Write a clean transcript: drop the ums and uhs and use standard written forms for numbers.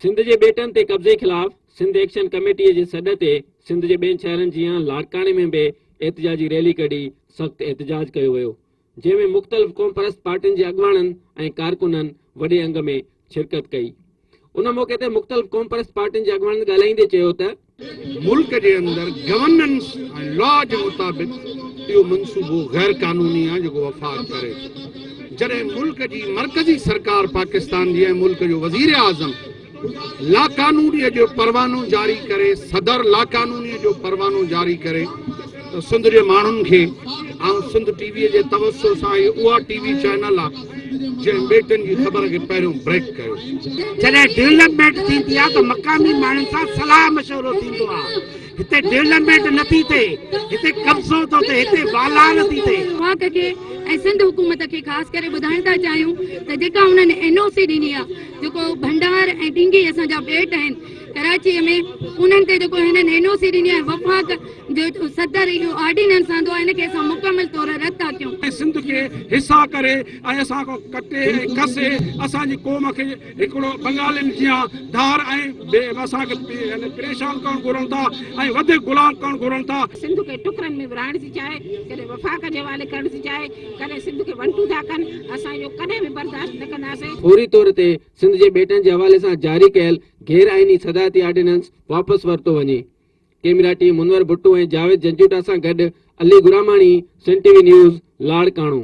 سنڌ جي ٻيٽن تي قبضي خلاف سنڌ ايڪشن ڪميٽيء جي سڏ تي سنڌ جي ٻين شهرن جيان لاڙڪاڻي ۾ به احتجاجي ريلي ڪڍي سخت احتجاج ڪيو ويو، جنهن ۾ مختلف قومپرست پارٽين جي اڳواڻن ۽ ڪارڪنن وڏي انگ ۾ شرڪت ڪئي. ان موقعي تي مختلف قومپرست پارٽين جي اڳواڻن ڳالهائيندي چيو ته. ملڪ جي اندر گورننس ۽ لا جي مطابق اهو منصوبو غير قانوني آهي جيڪو وفاق ڪري ٿو. جڏهن ملڪ جي مرڪزي سرڪار پاڪستان جي ۽ ملڪ جو وزير اعظم لاقانوني جو پروانو جاري ڪري صدر لاقانوني جو پروانو جاري ڪري ته سنڌ جي ماڻهن کي آئون سنڌ ٽي وي جي توسط سان هي اها ٽي وي چينل آ جنهن ٻيٽن جي خبر کي پهريون بريڪ ڪيو. جڏهن ڊولپمينٽ ٿيندي آ ته مقامي ماڻهن سان صلاح مشورو ٿيندو آ. هتي ڊولپمينٽ نه ٿي ٿئي، هتي قبضو ٿو ٿئي، هتي والار ٿي ٿئي. وفاق کي ۽ سنڌ حڪومت کي خاص ڪري ٻڌائڻ ٿا چاهيون ته جيڪا انهن اين او سي ڏني آ جيڪو ڀنڊار ۽ ڊينگي اسان جا ٻيٽ آهن ڪراچيء ۾ انهن تي جيڪو هنن اين او سي ڏني آهي وفاق جو صدر اهو آرڊيننس آندو آهي ان کي اسان مڪمل طور رد ٿا ڪيون. ۽ سنڌ کي حصا ڪري ۽ اسان کان ڪٽي ۽ کسي اسان جي قوم کي هڪڙو بنگالين جيان ڌار ۽ بي اسان کي يعني پريشان ڪرڻ گهرن ٿا ۽ وڌيڪ غلام ڪرڻ گهرن ٿا. سنڌ کي ٽڪرن ۾ ورهائڻ ٿي چاهي، ڪڏهن وفاق جي حوالي ڪرڻ ٿي چاهي، ڪڏهن سنڌ کي ون ٽو ٿا ڪن، اسان اهو ڪڏهن به برداشت نه ڪنداسين. فوري طور تي سنڌ جي ٻيٽن جي حوالي سان جاري ڪيل غير آئيني صدارتي آرڊيننس واپس ورتو وڃي. ڪيميرا ٽيم منور ڀٽو ۽ جاويد جنجوٽا سان گڏ Ali Gurmani, Sindh T V news, Larkana.